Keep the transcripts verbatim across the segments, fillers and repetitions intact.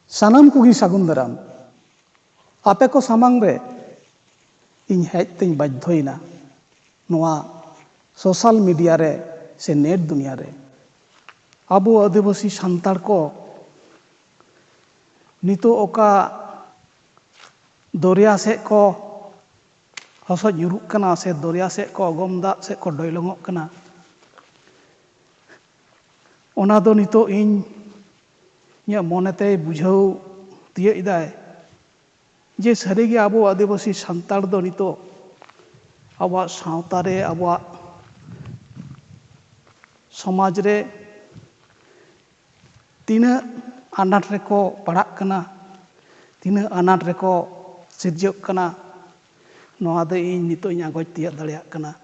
ᱥᱟᱱᱟᱢ ᱠᱚᱜᱮ ᱥᱟᱹᱜᱩᱱ ᱫᱟᱨᱟᱢ᱾ ᱟᱯᱮ ᱠᱚ ᱥᱟᱢᱟᱝ ᱨᱮ ᱤᱧ ᱦᱮᱡ ᱛᱮᱧ ᱵᱟᱫᱽᱫᱷᱚᱭᱮᱱᱟ ᱱᱚᱣᱟ ᱥᱳᱥᱟᱞ ᱢᱤᱰᱤᱭᱟ ᱨᱮ ᱥᱮ ᱱᱮᱴ ᱫᱩᱱᱤᱭᱟ ᱨᱮ᱾ ᱟᱵᱚ ᱟᱹᱫᱤᱵᱟᱹᱥᱤ ᱥᱟᱱᱛᱟᱲ ᱠᱚ ᱱᱤᱛᱚᱜ ᱚᱠᱟ ᱫᱚᱨᱭᱟ ᱥᱮᱫ ᱠᱚ ᱦᱚᱥᱚᱡ ᱧᱩᱨᱩᱜ ᱠᱟᱱᱟ ᱥᱮ ᱫᱚᱨᱭᱟ ᱥᱮᱫ ᱠᱚ ᱚᱜᱚᱢ ᱫᱟᱜ ᱥᱮᱫ ᱠᱚ ᱰᱚᱭᱞᱚᱝᱚᱜ ᱠᱟᱱᱟ, ᱚᱱᱟ ᱫᱚ ᱱᱤᱛᱚᱜ ᱤᱧ, ᱤᱧᱟᱹᱜ ᱢᱚᱱᱮ ᱛᱮᱭ ᱵᱩᱡᱷᱟᱹᱣ ᱛᱤᱭᱟᱹᱜ ᱮᱫᱟᱭ ᱡᱮ ᱥᱟᱹᱨᱤᱜᱮ ᱟᱵᱚ ᱟᱹᱫᱤᱵᱟᱹᱥᱤ ᱥᱟᱱᱛᱟᱲ ᱫᱚ ᱱᱤᱛᱚᱜ ᱟᱵᱚᱣᱟᱜ ᱥᱟᱶᱛᱟ ᱨᱮ, ᱟᱵᱚᱣᱟᱜ ᱥᱚᱢᱟᱡᱽ ᱨᱮ ᱛᱤᱱᱟᱹᱜ ᱟᱱᱟᱴ ᱨᱮᱠᱚ ᱯᱟᱲᱟᱜ ᱠᱟᱱᱟ, ᱛᱤᱱᱟᱹᱜ ᱟᱱᱟᱴ ᱨᱮᱠᱚ ᱥᱤᱨᱡᱟᱹᱜ ᱠᱟᱱᱟ, ᱱᱚᱣᱟ ᱫᱚ ᱤᱧ ᱱᱤᱛᱚᱜ ᱤᱧ ᱟᱸᱜᱚᱪ ᱛᱤᱭᱟᱹᱜ ᱫᱟᱲᱮᱭᱟᱜ ᱠᱟᱱᱟ᱾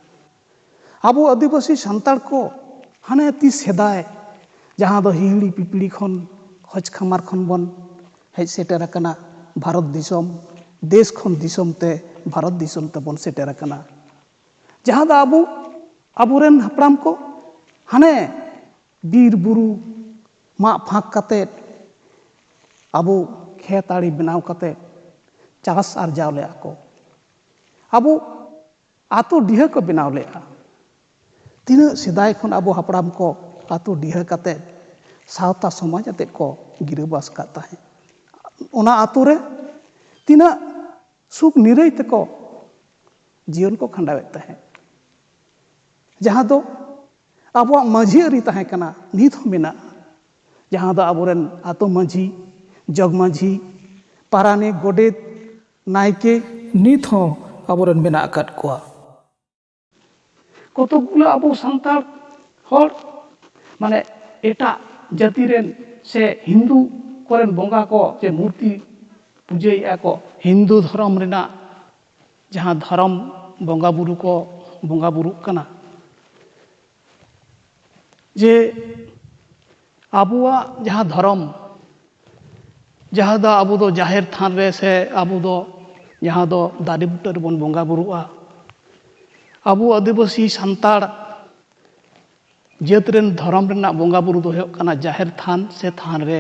ᱟᱵᱚ ᱟᱹᱫᱤᱵᱟᱹᱥᱤ ᱥᱟᱱᱛᱟᱲ ᱠᱚ ᱦᱟᱱᱮ ᱛᱤᱥ ᱥᱮᱫᱟᱭ, ᱡᱟᱦᱟᱸ ᱫᱚ ᱦᱤᱦᱤᱲᱤ ᱯᱤᱯᱤᱲᱤ ᱠᱷᱚᱱ, ᱠᱷᱚᱡᱽ ᱠᱷᱟᱢᱟᱨ ᱠᱷᱚᱱ ᱵᱚᱱ ᱦᱮᱡ ᱥᱮᱴᱮᱨ ᱟᱠᱟᱱᱟ ᱵᱷᱟᱨᱚᱛ ᱫᱤᱥᱚᱢ, ᱫᱮᱥ ᱠᱷᱚᱱ ᱫᱤᱥᱚᱢ ᱛᱮ ᱵᱷᱟᱨᱚᱛ ᱫᱤᱥᱚᱢ ᱛᱮᱵᱚᱱ ᱥᱮᱴᱮᱨ ᱟᱠᱟᱱᱟ᱾ ᱡᱟᱦᱟᱸ ᱫᱚ ᱟᱵᱚ, ᱟᱵᱚᱨᱮᱱ ᱦᱟᱯᱲᱟᱢ ᱠᱚ ᱦᱟᱱᱮ ᱵᱤᱨ ᱵᱩᱨᱩ ᱢᱟᱜ ᱯᱷᱟᱸᱠ ᱠᱟᱛᱮᱫ ᱟᱵᱚ ᱠᱷᱮᱛ ᱟᱲᱮ ᱵᱮᱱᱟᱣ ᱠᱟᱛᱮᱫ ᱪᱟᱥ ᱟᱨᱡᱟᱣ ᱞᱮᱫᱼᱟ ᱠᱚ᱾ ᱟᱵᱚ ᱟᱛᱳ ᱰᱤᱦᱟᱹ ᱠᱚ ᱵᱮᱱᱟᱣ ᱞᱮᱫᱼᱟ᱾ ᱛᱤᱱᱟᱹᱜ ᱥᱮᱫᱟᱭ ᱠᱷᱚᱱ ᱟᱵᱚ ᱦᱟᱯᱲᱟᱢ ᱠᱚ ᱟᱛᱳ ᱰᱤᱦᱟᱹ ᱠᱟᱛᱮᱫ ᱥᱟᱶᱛᱟ ᱥᱚᱢᱟᱡᱽ ᱟᱛᱮᱫ ᱠᱚ ᱜᱤᱨᱟᱹᱵᱟᱥ ᱟᱠᱟᱫ ᱛᱟᱦᱮᱸᱫ᱾ ᱚᱱᱟ ᱟᱛᱳ ᱨᱮ ᱛᱤᱱᱟᱹᱜ ᱥᱩᱠ ᱱᱤᱨᱟᱹᱭ ᱛᱮᱠᱚ ᱡᱤᱭᱚᱱ ᱠᱚ ᱠᱷᱟᱸᱰᱟᱣᱮᱫ ᱛᱟᱦᱮᱸᱫ, ᱡᱟᱦᱟᱸ ᱫᱚ ᱟᱵᱚᱣᱟᱜ ᱢᱟᱹᱡᱷᱤ ᱟᱹᱨᱤ ᱛᱟᱦᱮᱸ ᱠᱟᱱᱟ, ᱱᱤᱛ ᱦᱚᱸ ᱢᱮᱱᱟᱜᱼᱟ, ᱡᱟᱦᱟᱸ ᱫᱚ ᱟᱵᱚᱨᱮᱱ ᱟᱛᱳ ᱢᱟᱹᱡᱷᱤ, ᱡᱚᱜᱽ ᱢᱟᱹᱡᱷᱤ, ᱯᱟᱨᱟᱱᱤᱠ, ᱜᱚᱰᱮᱛ, ᱱᱟᱭᱠᱮ ᱱᱤᱛ ᱦᱚᱸ ᱟᱵᱚᱨᱮᱱ ᱢᱮᱱᱟᱜ ᱟᱠᱟᱫ ᱠᱚᱣᱟ᱾ ᱠᱚᱛᱚᱠ ᱜᱩᱞᱟᱹ ᱟᱵᱚ ᱥᱟᱱᱛᱟᱲ ᱦᱚᱲ ᱢᱟᱱᱮ ᱮᱴᱟᱜ ᱡᱟᱹᱛᱤ ᱨᱮᱱ ᱥᱮ ᱦᱤᱱᱫᱩ ᱠᱚᱨᱮᱱ ᱵᱚᱸᱜᱟ ᱠᱚ ᱥᱮ ᱢᱩᱨᱛᱤ ᱯᱩᱡᱟᱹᱭᱮᱫᱼᱟ ᱠᱚ᱾ ᱦᱤᱱᱫᱩ ᱫᱷᱚᱨᱚᱢ ᱨᱮᱱᱟᱜ ᱡᱟᱦᱟᱸ ᱫᱷᱚᱨᱚᱢ ᱵᱚᱸᱜᱟ ᱵᱩᱨᱩ ᱠᱚ ᱵᱚᱸᱜᱟ ᱵᱩᱨᱩᱜ ᱠᱟᱱᱟ, ᱡᱮ ᱟᱵᱚᱣᱟᱜ ᱡᱟᱦᱟᱸ ᱫᱷᱚᱨᱚᱢ, ᱡᱟᱦᱟᱸ ᱫᱚ ᱟᱵᱚ ᱫᱚ ᱡᱟᱦᱮᱨ ᱛᱷᱟᱱ ᱨᱮ ᱥᱮ ᱟᱵᱚ ᱫᱚ ᱡᱟᱦᱟᱸ ᱫᱚ ᱫᱟᱨᱮ ᱵᱩᱴᱟᱹ ᱨᱮᱵᱚᱱ ᱵᱚᱸᱜᱟ ᱵᱩᱨᱩᱜᱼᱟ᱾ ᱟᱵᱚ ᱟᱹᱫᱤᱵᱟᱹᱥᱤ ᱥᱟᱱᱛᱟᱲ ᱡᱟᱹᱛ ᱨᱮᱱ ᱫᱷᱚᱨᱚᱢ ᱨᱮᱱᱟᱜ ᱵᱚᱸᱜᱟ ᱵᱩᱨᱩ ᱫᱚ ᱦᱩᱭᱩᱜ ᱠᱟᱱᱟ ᱡᱟᱦᱮᱨ ᱛᱷᱟᱱ ᱥᱮ ᱛᱷᱟᱱ ᱨᱮ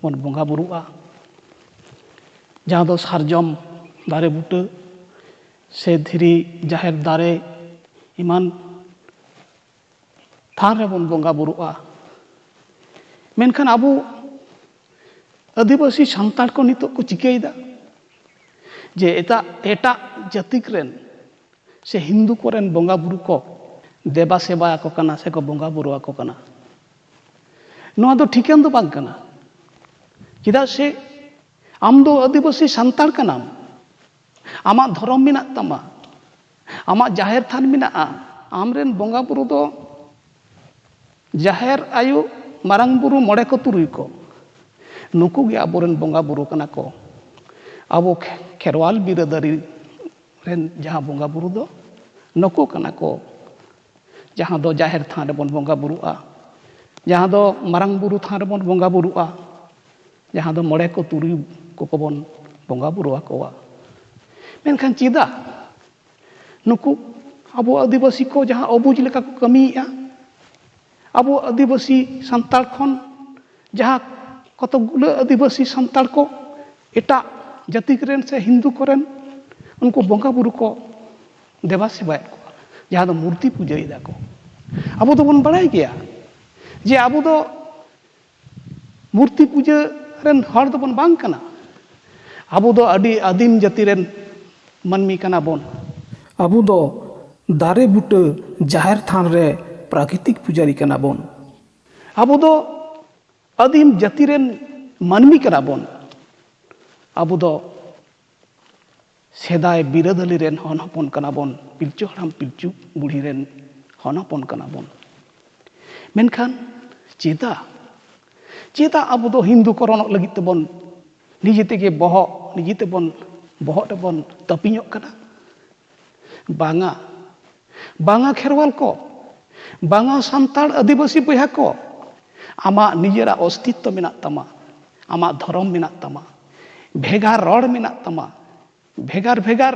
ᱵᱚᱱ ᱵᱚᱸᱜᱟ ᱵᱩᱨᱩᱜᱼᱟ᱾ ᱡᱟᱦᱟᱸ ᱫᱚ ᱥᱟᱨᱡᱚᱢ ᱫᱟᱨᱮ ᱵᱩᱴᱟᱹ ᱥᱮ ᱫᱷᱤᱨᱤ ᱡᱟᱦᱮᱨ ᱫᱟᱨᱮ ᱮᱢᱟᱱ ᱛᱷᱟᱱ ᱨᱮᱵᱚᱱ ᱵᱚᱸᱜᱟ ᱵᱩᱨᱩᱜᱼᱟ᱾ ᱢᱮᱱᱠᱷᱟᱱ ᱟᱵᱚ ᱟᱹᱫᱤᱵᱟᱹᱥᱤ ᱥᱟᱱᱛᱟᱲ ᱠᱚ ᱱᱤᱛᱚᱜ ᱠᱚ ᱪᱤᱠᱟᱹᱭᱮᱫᱟ ᱡᱮ ᱮᱴᱟᱜ ᱮᱴᱟᱜ ᱡᱟᱹᱛᱤ ᱨᱮᱱ ᱥᱮ ᱦᱤᱱᱫᱩ ᱠᱚᱨᱮᱱ ᱵᱚᱸᱜᱟ ᱵᱩᱨᱩ ᱠᱚ ᱫᱮᱵᱟ ᱥᱮᱵᱟ ᱟᱠᱚ ᱠᱟᱱᱟ ᱥᱮᱠᱚ ᱵᱚᱸᱜᱟ ᱵᱩᱨᱩ ᱟᱠᱚ ᱠᱟᱱᱟ᱾ ᱱᱚᱣᱟ ᱫᱚ ᱴᱷᱤᱠᱟᱹᱱ ᱫᱚ ᱵᱟᱝ ᱠᱟᱱᱟ᱾ ᱪᱮᱫᱟᱜ ᱥᱮ ᱟᱢ ᱫᱚ ᱟᱹᱫᱤᱵᱟᱹᱥᱤ ᱥᱟᱱᱛᱟᱲ ᱠᱟᱱᱟᱢ, ᱟᱢᱟᱜ ᱫᱷᱚᱨᱚᱢ ᱢᱮᱱᱟᱜ ᱛᱟᱢᱟ, ᱟᱢᱟᱜ ᱡᱟᱦᱮᱨ ᱛᱷᱟᱱ ᱢᱮᱱᱟᱜᱼᱟ, ᱟᱢᱨᱮᱱ ᱵᱚᱸᱜᱟ ᱵᱩᱨᱩ ᱫᱚ ᱡᱟᱦᱮᱨ ᱟᱭᱳ, ᱢᱟᱨᱟᱝ ᱵᱩᱨᱩ, ᱢᱚᱬᱮ ᱠᱚ ᱛᱩᱨᱩᱭ ᱠᱚ, ᱱᱩᱠᱩ ᱜᱮ ᱟᱵᱚᱨᱮᱱ ᱵᱚᱸᱜᱟ ᱵᱩᱨᱩ ᱠᱟᱱᱟ ᱠᱚ᱾ ᱟᱵᱚ ᱠᱷᱮ- ᱠᱷᱮᱨᱣᱟᱞ ᱵᱤᱨᱟᱹᱫᱟᱹᱞᱤ ᱨᱮᱱ ᱡᱟᱦᱟᱸ ᱵᱚᱸᱜᱟ ᱵᱩᱨᱩ ᱫᱚ ᱱᱩᱠᱩ ᱠᱟᱱᱟ ᱠᱚ, ᱡᱟᱦᱟᱸ ᱫᱚ ᱡᱟᱦᱮᱨ ᱛᱷᱟᱱ ᱨᱮᱵᱚᱱ ᱵᱚᱸᱜᱟ ᱵᱩᱨᱩᱜᱼᱟ, ᱡᱟᱦᱟᱸ ᱫᱚ ᱢᱟᱨᱟᱝ ᱵᱩᱨᱩ ᱛᱷᱟᱱ ᱨᱮᱵᱚᱱ ᱵᱚᱸᱜᱟ ᱵᱩᱨᱩᱜᱼᱟ, ᱡᱟᱦᱟᱸ ᱫᱚ ᱢᱚᱬᱮ ᱠᱚ ᱛᱩᱨᱩᱭ ᱠᱚᱠᱚ ᱵᱚᱱ ᱵᱚᱸᱜᱟ ᱵᱩᱨᱩ ᱟᱠᱚᱣᱟ᱾ ᱢᱮᱱᱠᱷᱟᱱ ᱪᱮᱫᱟᱜ ᱱᱩᱠᱩ ᱟᱵᱚ ᱟᱹᱫᱤᱵᱟᱹᱥᱤ ᱠᱚ ᱡᱟᱦᱟᱸ ᱚᱵᱩᱡᱽ ᱞᱮᱠᱟ ᱠᱚ ᱠᱟᱹᱢᱤᱭᱮᱫᱼᱟ, ᱟᱵᱚ ᱟᱹᱫᱤᱵᱟᱹᱥᱤ ᱥᱟᱱᱛᱟᱲ ᱠᱷᱚᱱ ᱡᱟᱦᱟᱸ ᱠᱚᱛᱚᱠ ᱜᱩᱞᱟᱹ ᱟᱹᱫᱤᱵᱟᱹᱥᱤ ᱥᱟᱱᱛᱟᱲ ᱠᱚ ᱮᱴᱟᱜ ᱡᱟᱹᱛᱤ ᱨᱮᱱ ᱥᱮ ᱦᱤᱱᱫᱩ ᱠᱚᱨᱮᱱ ᱩᱱᱠᱩ ᱵᱚᱸᱜᱟ ᱵᱩᱨᱩ ᱠᱚ ᱫᱮᱵᱟ ᱥᱮᱵᱟᱭᱮᱫ ᱠᱚᱣᱟ, ᱡᱟᱦᱟᱸ ᱫᱚ ᱢᱩᱨᱛᱤ ᱯᱩᱡᱟᱹᱭᱮᱫᱟ ᱠᱚ᱾ ᱟᱵᱚ ᱫᱚᱵᱚᱱ ᱵᱟᱲᱟᱭ ᱜᱮᱭᱟ ᱡᱮ ᱟᱵᱚ ᱫᱚ ᱢᱩᱨᱛᱤ ᱯᱩᱡᱟᱹ ᱨᱮᱱ ᱦᱚᱲ ᱫᱚᱵᱚᱱ ᱵᱟᱝ ᱠᱟᱱᱟ᱾ ᱟᱵᱚ ᱫᱚ ᱟᱹᱰᱤ ᱟᱹᱫᱤᱢ ᱡᱟᱹᱛᱤ ᱨᱮᱱ ᱢᱟᱹᱱᱢᱤ ᱠᱟᱱᱟ ᱵᱚᱱ᱾ ᱟᱵᱚ ᱫᱚ ᱫᱟᱨᱮ ᱵᱩᱴᱟᱹ, ᱡᱟᱦᱮᱨ ᱛᱷᱟᱱ ᱨᱮ ᱯᱨᱟᱠᱨᱤᱛᱤᱠ ᱯᱩᱡᱟᱹᱨᱤ ᱠᱟᱱᱟ ᱵᱚᱱ᱾ ᱟᱵᱚ ᱫᱚ ᱟᱹᱫᱤᱢ ᱡᱟᱹᱛᱤ ᱨᱮᱱ ᱢᱟᱹᱱᱢᱤ ᱠᱟᱱᱟ ᱵᱚᱱ᱾ ᱟᱵᱚ ᱫᱚ ᱥᱮᱫᱟᱭ ᱵᱤᱨᱟᱹᱫᱟᱹᱞᱤ ᱨᱮᱱ ᱦᱚᱱ ᱦᱚᱯᱚᱱ ᱠᱟᱱᱟ ᱵᱚᱱ, ᱯᱤᱞᱪᱩ ᱦᱟᱲᱟᱢ ᱯᱤᱞᱪᱩ ᱵᱩᱲᱦᱤ ᱨᱮᱱ ᱦᱚᱱ ᱦᱚᱯᱚᱱ ᱠᱟᱱᱟ ᱵᱚᱱ᱾ ᱢᱮᱱᱠᱷᱟᱱ ᱪᱮᱫᱟᱜ, ᱪᱮᱫᱟᱜ ᱟᱵᱚ ᱫᱚ ᱦᱤᱱᱫᱩ ᱠᱚᱨᱚᱱᱚᱜ ᱞᱟᱹᱜᱤᱫ ᱛᱮᱵᱚᱱ ᱱᱤᱡᱮ ᱛᱮᱜᱮ ᱵᱚᱦᱚᱜ, ᱱᱤᱡᱮ ᱛᱮᱵᱚᱱ ᱵᱚᱦᱚᱜ ᱨᱮᱵᱚᱱ ᱛᱟᱹᱯᱤᱧᱚᱜ ᱠᱟᱱᱟ? ᱵᱟᱝᱟ, ᱵᱟᱝᱟ ᱠᱷᱮᱨᱣᱟᱞ ᱠᱚ, ᱵᱟᱝᱟ ᱥᱟᱱᱛᱟᱲ ᱟᱹᱫᱤᱵᱟᱹᱥᱤ ᱵᱚᱭᱦᱟ ᱠᱚ, ᱟᱢᱟᱜ ᱱᱤᱡᱮᱨᱟᱜ ᱚᱥᱛᱤᱛᱛᱚ ᱢᱮᱱᱟᱜ ᱛᱟᱢᱟ, ᱟᱢᱟᱜ ᱫᱷᱚᱨᱚᱢ ᱢᱮᱱᱟᱜ ᱛᱟᱢᱟ, ᱵᱷᱮᱜᱟᱨ ᱨᱚᱲ ᱢᱮᱱᱟᱜ ᱛᱟᱢᱟ, ᱵᱷᱮᱜᱟᱨ ᱵᱷᱮᱜᱟᱨ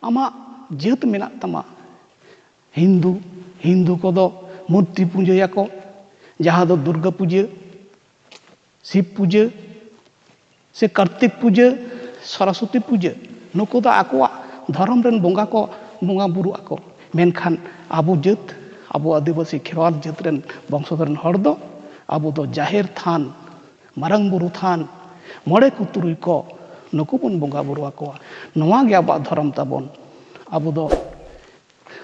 ᱟᱢᱟᱜ ᱡᱟᱹᱛ ᱢᱮᱱᱟᱜ ᱛᱟᱢᱟ᱾ ᱦᱤᱱᱫᱩ, ᱦᱤᱱᱫᱩ ᱠᱚᱫᱚ ᱢᱩᱨᱛᱤ ᱯᱩᱡᱟᱹᱭᱟᱠᱚ, ᱡᱟᱦᱟᱸ ᱫᱚ ᱫᱩᱨᱜᱟᱹ ᱯᱩᱡᱟᱹ, ᱥᱤᱵ ᱯᱩᱡᱟᱹ, ᱥᱮ ᱠᱟᱨᱛᱤᱠ ᱯᱩᱡᱟᱹ, ᱥᱚᱨᱚᱥᱚᱛᱤ ᱯᱩᱡᱟᱹ, ᱱᱩᱠᱩ ᱫᱚ ᱟᱠᱚᱣᱟᱜ ᱫᱷᱚᱨᱚᱢ ᱨᱮᱱ ᱵᱚᱸᱜᱟ ᱠᱚ ᱵᱚᱸᱜᱟ ᱵᱩᱨᱩᱜ ᱟᱠᱚ᱾ ᱢᱮᱱᱠᱷᱟᱱ ᱟᱵᱚ ᱡᱟᱹᱛ, ᱟᱵᱚ ᱟᱹᱫᱤᱵᱟᱹᱥᱤ ᱠᱷᱮᱨᱣᱟᱞ ᱡᱟᱹᱛ ᱨᱮᱱ ᱵᱚᱝᱥᱚ ᱨᱮᱱ ᱦᱚᱲ ᱫᱚ ᱟᱵᱚ ᱫᱚ ᱡᱟᱦᱮᱨ ᱛᱷᱟᱱ, ᱢᱟᱨᱟᱝ ᱵᱩᱨᱩ ᱛᱷᱟᱱ, ᱢᱚᱬᱮ ᱠᱚ ᱛᱩᱨᱩᱭ ᱠᱚ, ᱱᱩᱠᱩ ᱵᱚᱱ ᱵᱚᱸᱜᱟ ᱵᱩᱨᱩ ᱟᱠᱚᱣᱟ᱾ ᱱᱚᱣᱟ ᱜᱮ ᱟᱵᱚᱣᱟᱜ ᱫᱷᱚᱨᱚᱢ ᱛᱟᱵᱚᱱ᱾ ᱟᱵᱚ ᱫᱚ,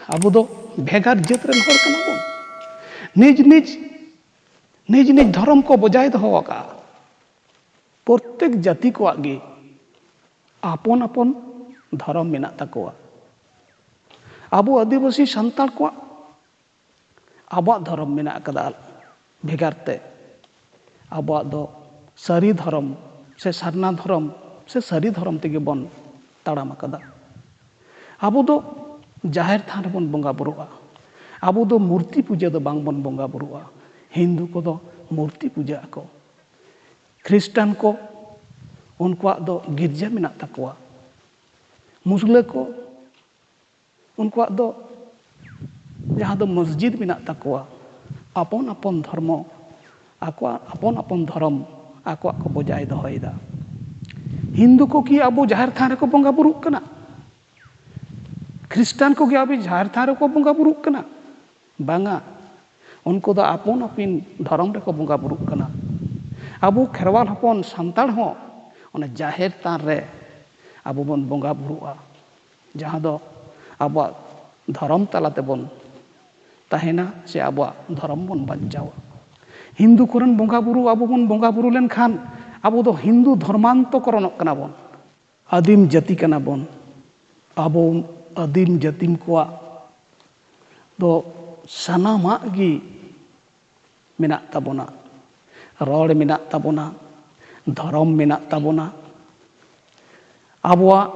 ᱟᱵᱚ ᱫᱚ ᱵᱷᱮᱜᱟᱨ ᱡᱟᱹᱛ ᱨᱮᱱ ᱦᱚᱲ ᱠᱟᱱᱟ ᱵᱚᱱ᱾ ᱱᱤᱡ ᱱᱤᱡ, ᱱᱤᱡ ᱱᱤᱡ ᱫᱷᱚᱨᱚᱢ ᱠᱚ ᱵᱚᱡᱟᱭ ᱫᱚᱦᱚ ᱟᱠᱟᱫᱼᱟ᱾ ᱯᱨᱚᱛᱮᱠ ᱡᱟᱹᱛᱤ ᱠᱚᱣᱟᱜ ᱜᱮ ᱟᱯᱚᱱ ᱟᱯᱚᱱ ᱫᱷᱚᱨᱚᱢ ᱢᱮᱱᱟᱜ ᱛᱟᱠᱚᱣᱟ᱾ ᱟᱵᱚ ᱟᱹᱫᱤᱵᱟᱹᱥᱤ ᱥᱟᱱᱛᱟᱲ ᱠᱚᱣᱟᱜ ᱟᱵᱚᱣᱟᱜ ᱫᱷᱚᱨᱚᱢ ᱢᱮᱱᱟᱜ ᱟᱠᱟᱫᱟ ᱵᱷᱮᱜᱟᱨ ᱛᱮ᱾ ᱟᱵᱚᱣᱟᱜ ᱫᱚ ᱥᱟᱹᱨᱤ ᱫᱷᱚᱨᱚᱢ ᱥᱮ ᱥᱟᱨᱱᱟ ᱫᱷᱚᱨᱚᱢ ᱥᱮ ᱥᱟᱹᱨᱤ ᱫᱷᱚᱨᱚᱢ ᱛᱮᱜᱮ ᱵᱚᱱ ᱛᱟᱲᱟᱢ ᱟᱠᱟᱫᱟ᱾ ᱟᱵᱚ ᱫᱚ ᱡᱟᱦᱮᱨ ᱛᱷᱟᱱ ᱨᱮᱵᱚᱱ ᱵᱚᱸᱜᱟ ᱵᱩᱨᱩᱜᱼᱟ᱾ ᱟᱵᱚ ᱫᱚ ᱢᱩᱨᱛᱤ ᱯᱩᱡᱟᱹ ᱫᱚ ᱵᱟᱝ ᱵᱚᱱ ᱵᱚᱸᱜᱟ ᱵᱩᱨᱩᱜᱼᱟ᱾ ᱦᱤᱱᱫᱩ ᱠᱚᱫᱚ ᱢᱩᱨᱛᱤ ᱯᱩᱡᱟᱹᱜ ᱟᱠᱚ᱾ ᱠᱷᱨᱤᱥᱴᱟᱱ ᱠᱚ, ᱩᱱᱠᱩᱣᱟᱜ ᱫᱚ ᱜᱤᱨᱡᱟᱹ ᱢᱮᱱᱟᱜ ᱛᱟᱠᱚᱣᱟ᱾ ᱢᱩᱥᱞᱟᱹ ᱠᱚ, ᱩᱱᱠᱩᱣᱟᱜ ᱫᱚ ᱡᱟᱦᱟᱸ ᱫᱚ ᱢᱚᱥᱡᱤᱫ ᱢᱮᱱᱟᱜ ᱛᱟᱠᱚᱣᱟ᱾ ᱟᱯᱚᱱ ᱟᱯᱚᱱ ᱫᱷᱚᱨᱢᱚ, ᱟᱠᱚᱣᱟᱜ ᱟᱯᱚᱱ ᱟᱯᱚᱱ ᱫᱷᱚᱨᱚᱢ ᱟᱠᱚᱣᱟᱜ ᱠᱚ ᱵᱚᱡᱟᱭ ᱫᱚᱦᱚᱭᱮᱫᱟ᱾ ᱦᱤᱱᱫᱩ ᱠᱚ ᱠᱤ ᱟᱵᱚ ᱡᱟᱦᱮᱨ ᱛᱷᱟᱱ ᱨᱮᱠᱚ ᱵᱚᱸᱜᱟ ᱵᱩᱨᱩᱜ ᱠᱟᱱᱟ? ᱠᱷᱨᱤᱥᱴᱟᱱ ᱠᱚᱜᱮ ᱟᱵᱚ ᱡᱟᱦᱮᱨ ᱛᱷᱟᱱ ᱨᱮᱠᱚ ᱵᱚᱸᱜᱟ ᱵᱩᱨᱩᱜ ᱠᱟᱱᱟ? ᱵᱟᱝᱟ, ᱩᱱᱠᱩ ᱫᱚ ᱟᱯᱚᱱ ᱟᱹᱯᱤᱱ ᱫᱷᱚᱨᱚᱢ ᱨᱮᱠᱚ ᱵᱚᱸᱜᱟ ᱵᱩᱨᱩᱜ ᱠᱟᱱᱟ᱾ ᱟᱵᱚ ᱠᱷᱮᱨᱣᱟᱞ ᱦᱚᱯᱚᱱ ᱥᱟᱱᱛᱟᱲ ᱦᱚᱸ ᱚᱱᱟ ᱡᱟᱦᱮᱨ ᱛᱷᱟᱱ ᱨᱮ ᱟᱵᱚ ᱵᱚᱱ ᱵᱚᱸᱜᱟ ᱵᱩᱨᱩᱜᱼᱟ, ᱡᱟᱦᱟᱸ ᱫᱚ ᱟᱵᱚᱣᱟᱜ ᱫᱷᱚᱨᱚᱢ ᱛᱟᱞᱟ ᱛᱮᱵᱚᱱ ᱛᱟᱦᱮᱱᱟ ᱥᱮ ᱟᱵᱚᱣᱟᱜ ᱫᱷᱚᱨᱚᱢ ᱵᱚᱱ ᱵᱟᱧᱪᱟᱣᱟ᱾ ᱦᱤᱱᱫᱩ ᱠᱚᱨᱮᱱ ᱵᱚᱸᱜᱟ ᱵᱩᱨᱩ ᱟᱵᱚ ᱵᱚᱱ ᱵᱚᱸᱜᱟ ᱵᱩᱨᱩ ᱞᱮᱱᱠᱷᱟᱱ ᱟᱵᱚ ᱫᱚ ᱦᱤᱱᱫᱩ ᱫᱷᱚᱨᱢᱟᱱᱛᱚᱠᱚᱨᱚᱱᱚᱜ ᱠᱟᱱᱟ ᱵᱚᱱ᱾ ᱟᱹᱫᱤᱢ ᱡᱟᱹᱛᱤ ᱠᱟᱱᱟ ᱵᱚᱱ᱾ ᱟᱵᱚ ᱟᱹᱫᱤᱢ ᱡᱟᱹᱛᱤᱢ ᱠᱚᱣᱟᱜ ᱫᱚ ᱥᱟᱱᱟᱢᱟᱜ ᱜᱮ ᱢᱮᱱᱟᱜ ᱛᱟᱵᱚᱱᱟ᱾ ᱨᱚᱲ ᱢᱮᱱᱟᱜ ᱛᱟᱵᱚᱱᱟ, ᱫᱷᱚᱨᱚᱢ ᱢᱮᱱᱟᱜ ᱛᱟᱵᱚᱱᱟ, ᱟᱵᱚᱣᱟᱜ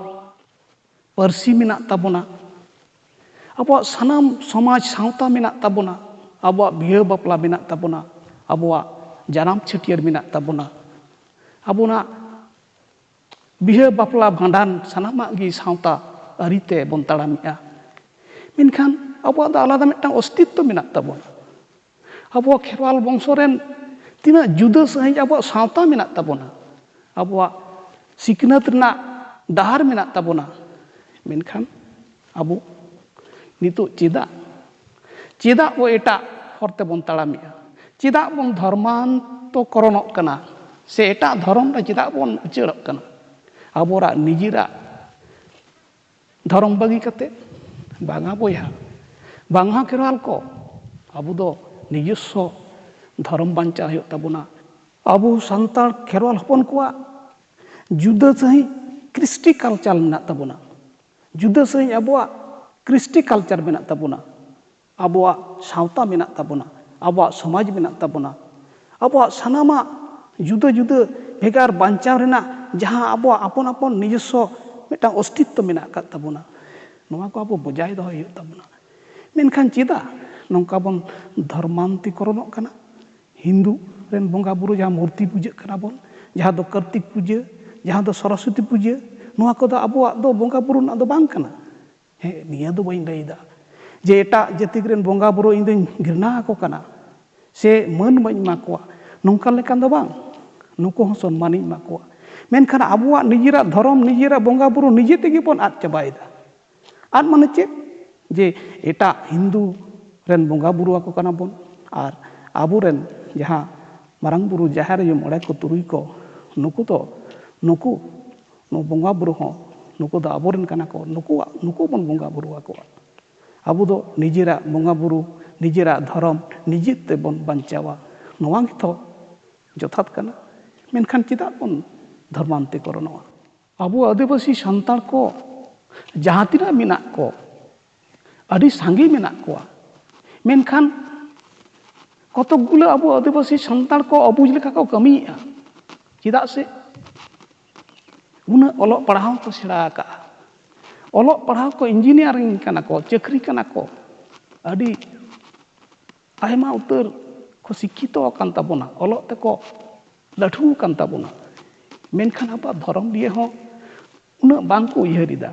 ᱯᱟᱹᱨᱥᱤ ᱢᱮᱱᱟᱜ ᱛᱟᱵᱚᱱᱟ, ᱟᱵᱚᱣᱟᱜ ᱥᱟᱱᱟᱢ ᱥᱚᱢᱟᱡᱽ ᱥᱟᱶᱛᱟ ᱢᱮᱱᱟᱜ ᱛᱟᱵᱚᱱᱟ, ᱟᱵᱚᱣᱟᱜ ᱵᱤᱦᱟᱹ ᱵᱟᱯᱞᱟ ᱢᱮᱱᱟᱜ ᱛᱟᱵᱚᱱᱟ, ᱟᱵᱚᱣᱟᱜ ᱡᱟᱱᱟᱢ ᱪᱷᱟᱹᱴᱭᱟᱹᱨ ᱢᱮᱱᱟᱜ ᱛᱟᱵᱚᱱᱟ, ᱟᱵᱚᱱᱟᱜ ᱵᱤᱦᱟᱹ ᱵᱟᱯᱞᱟ ᱵᱷᱟᱸᱰᱟᱱ ᱥᱟᱱᱟᱢᱟᱜ ᱜᱮ ᱥᱟᱶᱛᱟ ᱟᱹᱨᱤ ᱛᱮ ᱵᱚᱱ ᱛᱟᱲᱟᱢᱮᱜᱼᱟ᱾ ᱢᱮᱱᱠᱷᱟᱱ ᱟᱵᱚᱣᱟᱜ ᱫᱚ ᱟᱞᱟᱫᱟ ᱢᱤᱫᱴᱟᱝ ᱚᱥᱛᱤᱛᱛᱚ ᱢᱮᱱᱟᱜ ᱛᱟᱵᱚᱱᱟ᱾ ᱟᱵᱚᱣᱟᱜ ᱠᱷᱮᱨᱣᱟᱞ ᱵᱚᱝᱥᱚ ᱨᱮᱱ ᱛᱤᱱᱟᱹᱜ ᱡᱩᱫᱟᱹ ᱥᱟᱺᱦᱤᱡ ᱟᱵᱚᱣᱟᱜ ᱥᱟᱶᱛᱟ ᱢᱮᱱᱟᱜ ᱛᱟᱵᱚᱱᱟ, ᱟᱵᱚᱣᱟᱜ ᱥᱤᱠᱷᱱᱟᱹᱛ ᱨᱮᱱᱟᱜ ᱰᱟᱦᱟᱨ ᱢᱮᱱᱟᱜ ᱛᱟᱵᱚᱱᱟ, ᱢᱮᱱᱠᱷᱟᱱ ᱟᱵᱚ ᱱᱤᱛᱚᱜ ᱪᱮᱫᱟᱜ, ᱪᱮᱫᱟᱜ ᱵᱚ ᱮᱴᱟᱜ ᱦᱚᱨ ᱛᱮᱵᱚᱱ ᱛᱟᱲᱟᱢᱮᱜᱼᱟ? ᱪᱮᱫᱟᱜ ᱵᱚᱱ ᱫᱷᱚᱨᱢᱟᱱᱛᱚᱠᱚᱨᱚᱱᱚᱜ ᱠᱟᱱᱟ? ᱥᱮ ᱮᱴᱟᱜ ᱫᱷᱚᱨᱚᱢ ᱨᱮ ᱪᱮᱫᱟᱜ ᱵᱚᱱ ᱩᱪᱟᱹᱲᱚᱜ ᱠᱟᱱᱟ? ᱟᱵᱚᱨᱟᱜ ᱱᱤᱡᱮᱨᱟᱜ ᱫᱷᱚᱨᱚᱢ ᱵᱟᱹᱜᱤ ᱠᱟᱛᱮ? ᱵᱟᱝᱟ ᱵᱚᱭᱦᱟ, ᱵᱟᱝᱟ ᱠᱷᱮᱨᱣᱟᱞ ᱠᱚ, ᱟᱵᱚ ᱫᱚ ᱱᱤᱡᱚᱥᱥᱚ ᱫᱷᱚᱨᱚᱢ ᱵᱟᱧᱪᱟᱣ ᱦᱩᱭᱩᱜ ᱛᱟᱵᱚᱱᱟ᱾ ᱟᱵᱚ ᱥᱟᱱᱛᱟᱲ ᱠᱷᱮᱨᱣᱟᱞ ᱦᱚᱯᱚᱱ ᱠᱚᱣᱟᱜ ᱡᱩᱫᱟᱹ ᱥᱟᱺᱦᱤᱡ ᱠᱨᱤᱥᱴᱤ ᱠᱟᱞᱪᱟᱨ ᱢᱮᱱᱟᱜ ᱛᱟᱵᱚᱱᱟ, ᱡᱩᱫᱟᱹ ᱥᱟᱺᱦᱤᱡ ᱟᱵᱚᱣᱟᱜ ᱠᱨᱤᱥᱴᱤ ᱠᱟᱞᱪᱟᱨ ᱢᱮᱱᱟᱜ ᱛᱟᱵᱚᱱᱟ, ᱟᱵᱚᱣᱟᱜ ᱥᱟᱶᱛᱟ ᱢᱮᱱᱟᱜ ᱛᱟᱵᱚᱱᱟ, ᱟᱵᱚᱣᱟᱜ ᱥᱚᱢᱟᱡᱽ ᱢᱮᱱᱟᱜ ᱛᱟᱵᱚᱱᱟ, ᱟᱵᱚᱣᱟᱜ ᱥᱟᱱᱟᱢᱟᱜ ᱡᱩᱫᱟᱹ ᱡᱩᱫᱟᱹ ᱵᱷᱮᱜᱟᱨ ᱵᱟᱧᱪᱟᱣ ᱨᱮᱱᱟᱜ ᱡᱟᱦᱟᱸ ᱟᱵᱚᱣᱟᱜ ᱟᱯᱚᱱ ᱟᱯᱚᱱ ᱱᱤᱡᱚᱥᱥᱚ ᱢᱤᱫᱴᱟᱝ ᱚᱥᱛᱤᱛᱛᱚ ᱢᱮᱱᱟᱜ ᱟᱠᱟᱫ ᱛᱟᱵᱚᱱᱟ, ᱱᱚᱣᱟ ᱠᱚ ᱟᱵᱚ ᱵᱚᱡᱟᱭ ᱫᱚᱦᱚᱭ ᱦᱩᱭᱩᱜ ᱛᱟᱵᱚᱱᱟ᱾ ᱢᱮᱱᱠᱷᱟᱱ ᱪᱮᱫᱟᱜ ᱱᱚᱝᱠᱟ ᱵᱚᱱ ᱫᱷᱚᱨᱢᱟᱱᱛᱤᱠᱚᱨᱚᱱᱚᱜ ᱠᱟᱱᱟ? ᱦᱤᱱᱫᱩ ᱨᱮᱱ ᱵᱚᱸᱜᱟ ᱵᱩᱨᱩ ᱡᱟᱦᱟᱸ ᱢᱩᱨᱛᱤ ᱯᱩᱡᱟᱹᱜ ᱠᱟᱱᱟ ᱵᱚᱱ, ᱡᱟᱦᱟᱸ ᱫᱚ ᱠᱟᱨᱛᱤᱠ ᱯᱩᱡᱟᱹ, ᱡᱟᱦᱟᱸ ᱫᱚ ᱥᱚᱨᱚᱥᱚᱛᱤ ᱯᱩᱡᱟᱹ, ᱱᱚᱣᱟ ᱠᱚᱫᱚ ᱟᱵᱚᱣᱟᱜ ᱫᱚ ᱵᱚᱸᱜᱟ ᱵᱩᱨᱩ ᱨᱮᱱᱟᱜ ᱫᱚ ᱵᱟᱝ ᱠᱟᱱᱟ᱾ ᱦᱮᱸ, ᱱᱤᱭᱟᱹ ᱫᱚ ᱵᱟᱹᱧ ᱞᱟᱹᱭᱫᱟ ᱡᱮ ᱮᱴᱟᱜ ᱡᱟᱹᱛᱤ ᱨᱮᱱ ᱵᱚᱸᱜᱟ ᱵᱩᱨᱩ ᱤᱧ ᱫᱚᱧ ᱜᱷᱨᱤᱱᱟ ᱟᱠᱚ ᱠᱟᱱᱟ ᱥᱮ ᱢᱟᱹᱱ ᱵᱟᱹᱧ ᱮᱢᱟ ᱠᱚᱣᱟ, ᱱᱚᱝᱠᱟ ᱞᱮᱠᱟᱱ ᱫᱚ ᱵᱟᱝ᱾ ᱱᱩᱠᱩ ᱦᱚᱸ ᱥᱚᱱᱢᱟᱱᱤᱧ ᱮᱢᱟ ᱠᱚᱣᱟ᱾ ᱢᱮᱱᱠᱷᱟᱱ ᱟᱵᱚᱣᱟᱜ ᱱᱤᱡᱮᱨᱟᱜ ᱫᱷᱚᱨᱚᱢ, ᱱᱤᱡᱮᱨᱟᱜ ᱵᱚᱸᱜᱟ ᱵᱩᱨᱩ ᱱᱤᱡᱮ ᱛᱮᱜᱮ ᱵᱚᱱ ᱟᱫ ᱪᱟᱵᱟᱭᱮᱫᱟ᱾ ᱟᱫ ᱢᱟᱱᱮ ᱪᱮᱫ? ᱡᱮ ᱮᱴᱟᱜ ᱦᱤᱱᱫᱩ ᱨᱮᱱ ᱵᱚᱸᱜᱟ ᱵᱩᱨᱩ ᱟᱠᱚ ᱠᱟᱱᱟ ᱵᱚᱱ, ᱟᱨ ᱟᱵᱚᱨᱮᱱ ᱡᱟᱦᱟᱸ ᱢᱟᱨᱟᱝ ᱵᱩᱨᱩ, ᱡᱟᱦᱮᱨ ᱟᱭᱳ, ᱢᱚᱬᱮ ᱠᱚ, ᱛᱩᱨᱩᱭ ᱠᱚ, ᱱᱩᱠᱩ ᱫᱚ, ᱱᱩᱠᱩ, ᱱᱩᱠᱩ ᱵᱚᱸᱜᱟ ᱵᱩᱨᱩ ᱦᱚᱸ ᱱᱩᱠᱩ ᱫᱚ ᱟᱵᱚᱨᱮᱱ ᱠᱟᱱᱟ ᱠᱚ, ᱱᱩᱠᱩᱣᱟᱜ, ᱱᱩᱠᱩ ᱵᱚᱱ ᱵᱚᱸᱜᱟ ᱵᱩᱨᱩ ᱟᱠᱚᱣᱟ᱾ ᱟᱵᱚ ᱫᱚ ᱱᱤᱡᱮᱨᱟᱜ ᱵᱚᱸᱜᱟ ᱵᱩᱨᱩ, ᱱᱤᱡᱮᱨᱟᱜ ᱫᱷᱚᱨᱚᱢ ᱱᱤᱡᱮ ᱛᱮᱵᱚᱱ ᱵᱟᱧᱪᱟᱣᱟ, ᱱᱚᱣᱟ ᱜᱮᱛᱚ ᱡᱚᱛᱷᱟᱛ ᱠᱟᱱᱟ᱾ ᱢᱮᱱᱠᱷᱟᱱ ᱪᱮᱫᱟᱜ ᱵᱚᱱ ᱫᱷᱚᱨᱢᱟᱱᱛᱤᱠᱚᱨᱚᱱᱚᱜᱼᱟ? ᱟᱵᱚ ᱟᱹᱫᱤᱵᱟᱹᱥᱤ ᱥᱟᱱᱛᱟᱲ ᱠᱚ ᱡᱟᱦᱟᱸ ᱛᱤᱱᱟᱹᱜ ᱢᱮᱱᱟᱜ ᱠᱚ, ᱟᱹᱰᱤ ᱥᱟᱸᱜᱮ ᱢᱮᱱᱟᱜ ᱠᱚᱣᱟ, ᱢᱮᱱᱠᱷᱟᱱ ᱠᱚᱛᱚᱠ ᱜᱩᱞᱟᱹ ᱟᱵᱚ ᱟᱹᱫᱤᱵᱟᱹᱥᱤ ᱥᱟᱱᱛᱟᱲ ᱠᱚ ᱚᱵᱩᱡᱽ ᱞᱮᱠᱟ ᱠᱚ ᱠᱟᱹᱢᱤᱭᱮᱫᱼᱟ᱾ ᱪᱮᱫᱟᱜ ᱥᱮ ᱩᱱᱟᱹᱜ ᱚᱞᱚᱜ ᱯᱟᱲᱦᱟᱣ ᱠᱚ ᱥᱮᱬᱟ ᱟᱠᱟᱫᱼᱟ, ᱚᱞᱚᱜ ᱯᱟᱲᱦᱟᱣ ᱠᱚ ᱤᱧᱡᱤᱱᱤᱭᱟᱨᱤᱝ ᱠᱟᱱᱟ ᱠᱚ, ᱪᱟᱹᱠᱨᱤ ᱠᱟᱱᱟ ᱠᱚ, ᱟᱹᱰᱤ ᱟᱭᱢᱟ ᱩᱛᱟᱹᱨ ᱠᱚ ᱥᱤᱠᱠᱷᱤᱛᱚ ᱟᱠᱟᱱ ᱛᱟᱵᱚᱱᱟ, ᱚᱞᱚᱜ ᱛᱮᱠᱚ ᱞᱟᱹᱴᱷᱩ ᱟᱠᱟᱱ ᱛᱟᱵᱚᱱᱟ, ᱢᱮᱱᱠᱷᱟᱱ ᱟᱵᱚᱣᱟᱜ ᱫᱷᱚᱨᱚᱢ ᱱᱤᱭᱮ ᱦᱚᱸ ᱩᱱᱟᱹᱜ ᱵᱟᱝ ᱠᱚ ᱩᱭᱦᱟᱹᱨ ᱮᱫᱟ᱾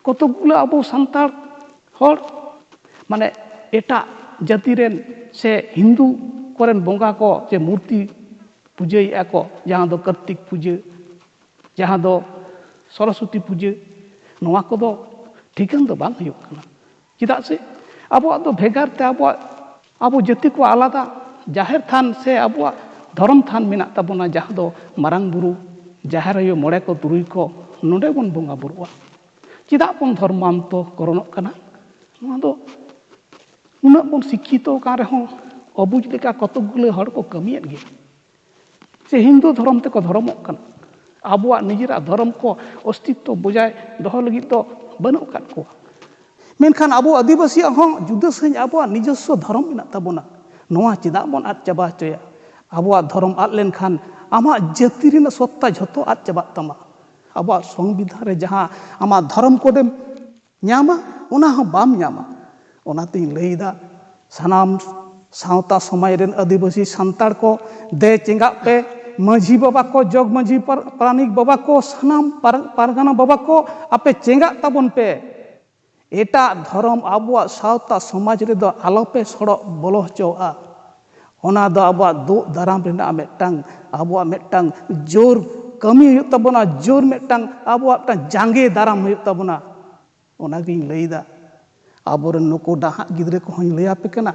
ᱠᱚᱛᱚᱠ ᱜᱩᱞᱟᱹ ᱟᱵᱚ ᱥᱟᱱᱛᱟᱲ ᱦᱚᱲ ᱢᱟᱱᱮ ᱮᱴᱟᱜ ᱡᱟᱹᱛᱤ ᱨᱮᱱ ᱥᱮ ᱦᱤᱱᱫᱩ ᱠᱚᱨᱮᱱ ᱵᱚᱸᱜᱟ ᱠᱚ ᱥᱮ ᱢᱩᱨᱛᱤ ᱯᱩᱡᱟᱹᱭᱮᱫᱼᱟ ᱠᱚ, ᱡᱟᱦᱟᱸ ᱫᱚ ᱠᱟᱨᱛᱤᱠ ᱯᱩᱡᱟᱹ, ᱡᱟᱦᱟᱸ ᱫᱚ ᱥᱚᱨᱚᱥᱚᱛᱤ ᱯᱩᱡᱟᱹ, ᱱᱚᱣᱟ ᱠᱚᱫᱚ ᱴᱷᱤᱠᱟᱹᱱ ᱫᱚ ᱵᱟᱝ ᱦᱩᱭᱩᱜ ᱠᱟᱱᱟ᱾ ᱪᱮᱫᱟᱜ ᱥᱮ ᱟᱵᱚᱣᱟᱜ ᱫᱚ ᱵᱷᱮᱜᱟᱨ ᱛᱮ ᱟᱵᱚᱣᱟᱜ, ᱟᱵᱚ ᱡᱟᱹᱛᱤ ᱠᱚ ᱟᱞᱟᱫᱟ ᱡᱟᱦᱮᱨ ᱛᱷᱟᱱ ᱥᱮ ᱟᱵᱚᱣᱟᱜ ᱫᱷᱚᱨᱚᱢ ᱛᱷᱟᱱ ᱢᱮᱱᱟᱜ ᱛᱟᱵᱚᱱᱟ, ᱡᱟᱦᱟᱸ ᱫᱚ ᱢᱟᱨᱟᱝ ᱵᱩᱨᱩ, ᱡᱟᱦᱮᱨ ᱟᱭᱳ, ᱢᱚᱬᱮ ᱠᱚ, ᱛᱩᱨᱩᱭ ᱠᱚ, ᱱᱚᱰᱮ ᱵᱚᱱ ᱵᱚᱸᱜᱟ ᱵᱩᱨᱩᱜᱼᱟ᱾ ᱪᱮᱫᱟᱜ ᱵᱚᱱ ᱫᱷᱚᱨᱢᱟᱱᱛᱚᱠᱚᱨᱚᱱᱚᱜ ᱠᱟᱱᱟ? ᱱᱚᱣᱟ ᱫᱚ ᱩᱱᱟᱹᱜ ᱵᱚᱱ ᱥᱤᱠᱠᱷᱤᱛᱚ ᱟᱠᱟᱱ ᱨᱮᱦᱚᱸ ᱚᱵᱩᱡᱽ ᱞᱮᱠᱟ ᱠᱚᱛᱚᱠ ᱜᱩᱞᱟᱹ ᱦᱚᱲ ᱠᱚ ᱠᱟᱹᱢᱤᱭᱮᱫ ᱜᱮᱭᱟ᱾ ᱥᱮ ᱦᱤᱱᱫᱩ ᱫᱷᱚᱨᱚᱢ ᱛᱮᱠᱚ ᱫᱷᱚᱨᱚᱢᱚᱜ ᱠᱟᱱᱟ᱾ ᱟᱵᱚᱣᱟᱜ ᱱᱤᱡᱮᱨᱟᱜ ᱫᱷᱚᱨᱚᱢ ᱠᱚ ᱚᱥᱛᱤᱛᱛᱚ ᱵᱚᱡᱟᱭ ᱫᱚᱦᱚ ᱞᱟᱹᱜᱤᱫ ᱫᱚ ᱵᱟᱹᱱᱩᱜ ᱟᱠᱟᱫ ᱠᱚᱣᱟ᱾ ᱢᱮᱱᱠᱷᱟᱱ ᱟᱵᱚ ᱟᱹᱫᱤᱵᱟᱹᱥᱤᱭᱟᱜ ᱦᱚᱸ ᱡᱩᱫᱟᱹ ᱥᱟᱺᱦᱤᱡ ᱟᱵᱚᱣᱟᱜ ᱱᱤᱡᱚᱥᱥᱚ ᱫᱷᱚᱨᱚᱢ ᱢᱮᱱᱟᱜ ᱛᱟᱵᱚᱱᱟ᱾ ᱱᱚᱣᱟ ᱪᱮᱫᱟᱜ ᱵᱚᱱ ᱟᱫ ᱪᱟᱵᱟ ᱦᱚᱪᱚᱭᱟ? ᱟᱵᱚᱣᱟᱜ ᱫᱷᱚᱨᱚᱢ ᱟᱫ ᱞᱮᱱᱠᱷᱟᱱ ᱟᱢᱟᱜ ᱡᱟᱹᱛᱤ ᱨᱮᱱᱟᱜ ᱥᱚᱛᱛᱟ ᱡᱷᱚᱛᱚ ᱟᱫ ᱪᱟᱵᱟᱜ ᱛᱟᱢᱟ᱾ ᱟᱵᱚᱣᱟᱜ ᱥᱚᱝᱵᱤᱫᱷᱟᱱ ᱨᱮ ᱡᱟᱦᱟᱸ ᱟᱢᱟᱜ ᱫᱷᱚᱨᱚᱢ ᱠᱳᱰᱮᱢ ᱧᱟᱢᱟ, ᱚᱱᱟ ᱦᱚᱸ ᱵᱟᱢ ᱧᱟᱢᱟ᱾ ᱚᱱᱟᱛᱤᱧ ᱞᱟᱹᱭᱫᱟ, ᱥᱟᱱᱟᱢ ᱥᱟᱶᱛᱟ ᱥᱚᱢᱟᱡᱽ ᱨᱮᱱ ᱟᱹᱫᱤᱵᱟᱹᱥᱤ ᱥᱟᱱᱛᱟᱲ ᱠᱚ, ᱫᱮ ᱪᱮᱸᱜᱟᱜ ᱯᱮ, ᱢᱟᱹᱡᱷᱤ ᱵᱟᱵᱟ ᱠᱚ, ᱡᱚᱜᱽ ᱢᱟᱹᱡᱷᱤ ᱯᱟᱨ-, ᱯᱟᱨᱟᱱᱤᱠ ᱵᱟᱵᱟ ᱠᱚ, ᱥᱟᱱᱟᱢ ᱯᱟᱨ-, ᱯᱟᱨᱜᱟᱱᱟ ᱵᱟᱵᱟ ᱠᱚ, ᱟᱯᱮ ᱪᱮᱸᱜᱟᱜ ᱛᱟᱵᱚᱱ ᱯᱮ᱾ ᱮᱴᱟᱜ ᱫᱷᱚᱨᱚᱢ ᱟᱵᱚᱣᱟᱜ ᱥᱟᱶᱛᱟ ᱥᱚᱢᱟᱡᱽ ᱨᱮᱫᱚ ᱟᱞᱚᱯᱮ ᱥᱚᱲᱚᱜ ᱵᱚᱞᱚ ᱦᱚᱪᱚᱣᱟᱜᱼᱟ᱾ ᱚᱱᱟ ᱫᱚ ᱟᱵᱚᱣᱟᱜ ᱫᱩᱜ ᱫᱟᱨᱟᱢ ᱨᱮᱱᱟᱜ ᱢᱤᱫᱴᱟᱝ, ᱟᱵᱚᱣᱟᱜ ᱢᱤᱫᱴᱟᱝ ᱡᱳᱨ ᱠᱟᱹᱢᱤ ᱦᱩᱭᱩᱜ ᱛᱟᱵᱚᱱᱟ, ᱡᱳᱨ ᱢᱤᱫᱴᱟᱝ ᱟᱵᱚᱣᱟᱜ ᱢᱤᱫᱴᱟᱝ ᱡᱟᱸᱜᱮ ᱫᱟᱨᱟᱢ ᱦᱩᱭᱩᱜ ᱛᱟᱵᱚᱱᱟ᱾ ᱚᱱᱟᱜᱤᱧ ᱞᱟᱹᱭᱫᱟ, ᱟᱵᱚᱨᱮᱱ ᱱᱩᱠᱩ ᱰᱟᱦᱟᱜ ᱜᱤᱫᱽᱨᱟᱹ ᱠᱚᱦᱚᱸᱧ ᱞᱟᱹᱭ ᱟᱯᱮ ᱠᱟᱱᱟ,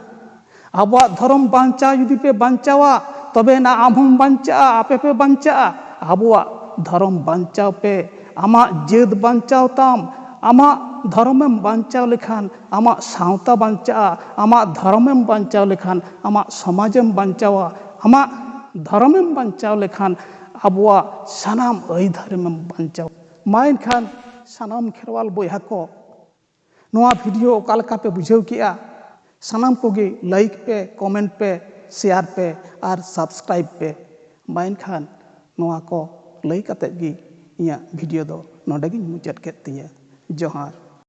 ᱟᱵᱚᱣᱟᱜ ᱫᱷᱚᱨᱚᱢ ᱵᱟᱧᱪᱟᱣ ᱡᱩᱫᱤ ᱯᱮ ᱵᱟᱧᱪᱟᱣᱟ, ᱛᱚᱵᱮ ᱮᱱᱟ ᱟᱢ ᱦᱚᱸᱢ ᱵᱟᱧᱪᱟᱜᱼᱟ, ᱟᱯᱮ ᱯᱮ ᱵᱟᱧᱪᱟᱜᱼᱟ᱾ ᱟᱵᱚᱣᱟᱜ ᱫᱷᱚᱨᱚᱢ ᱵᱟᱧᱪᱟᱣ ᱯᱮ, ᱟᱢᱟᱜ ᱡᱟᱹᱛ ᱵᱟᱧᱪᱟᱣ ᱛᱟᱢ, ᱟᱢᱟᱜ ᱫᱷᱚᱨᱚᱢᱮᱢ ᱵᱟᱧᱪᱟᱣ ᱞᱮᱠᱷᱟᱱ ᱟᱢᱟᱜ ᱥᱟᱶᱛᱟ ᱵᱟᱧᱪᱟᱜᱼᱟ, ᱟᱢᱟᱜ ᱫᱷᱚᱨᱚᱢᱮᱢ ᱵᱟᱧᱪᱟᱣ ᱞᱮᱠᱷᱟᱱ ᱟᱢᱟᱜ ᱥᱚᱢᱟᱡᱮᱢ ᱵᱟᱧᱪᱟᱣᱟ, ᱟᱢᱟᱜ ᱫᱷᱚᱨᱚᱢᱮᱢ ᱵᱟᱧᱪᱟᱣ ᱞᱮᱠᱷᱟᱱ ᱟᱵᱚᱣᱟᱜ ᱥᱟᱱᱟᱢ ᱟᱹᱭᱫᱟᱹᱨᱤᱢ ᱵᱟᱧᱪᱟᱣᱟ᱾ ᱢᱟ ᱮᱱᱠᱷᱟᱱ ᱥᱟᱱᱟᱢ ᱠᱷᱮᱨᱣᱟᱞ ᱵᱚᱭᱦᱟ ᱠᱚ, ᱱᱚᱣᱟ ᱵᱷᱤᱰᱤᱭᱳ ᱚᱠᱟ ᱞᱮᱠᱟ ᱯᱮ ᱵᱩᱡᱷᱟᱹᱣ ᱠᱮᱜᱼᱟ? ᱥᱟᱱᱟᱢ ᱠᱚᱜᱮ ᱞᱟᱭᱤᱠ ᱯᱮ, ᱠᱚᱢᱮᱱᱴ ᱯᱮ, ᱥᱮᱭᱟᱨ ᱯᱮ ᱟᱨ ᱥᱟᱵᱥᱠᱨᱟᱭᱤᱵ ᱯᱮ᱾ ᱢᱟ ᱮᱱᱠᱷᱟᱱ ᱱᱚᱣᱟ ᱠᱚ ᱞᱟᱹᱭ ᱠᱟᱛᱮᱫ ᱜᱮ ᱤᱧᱟᱹᱜ ᱵᱷᱤᱰᱤᱭᱳ ᱫᱚ ᱱᱚᱰᱮ ᱜᱤᱧ ᱢᱩᱪᱟᱹᱫ ᱠᱮᱫ ᱛᱤᱧᱟᱹ᱾ ᱡᱚᱦᱟᱨ᱾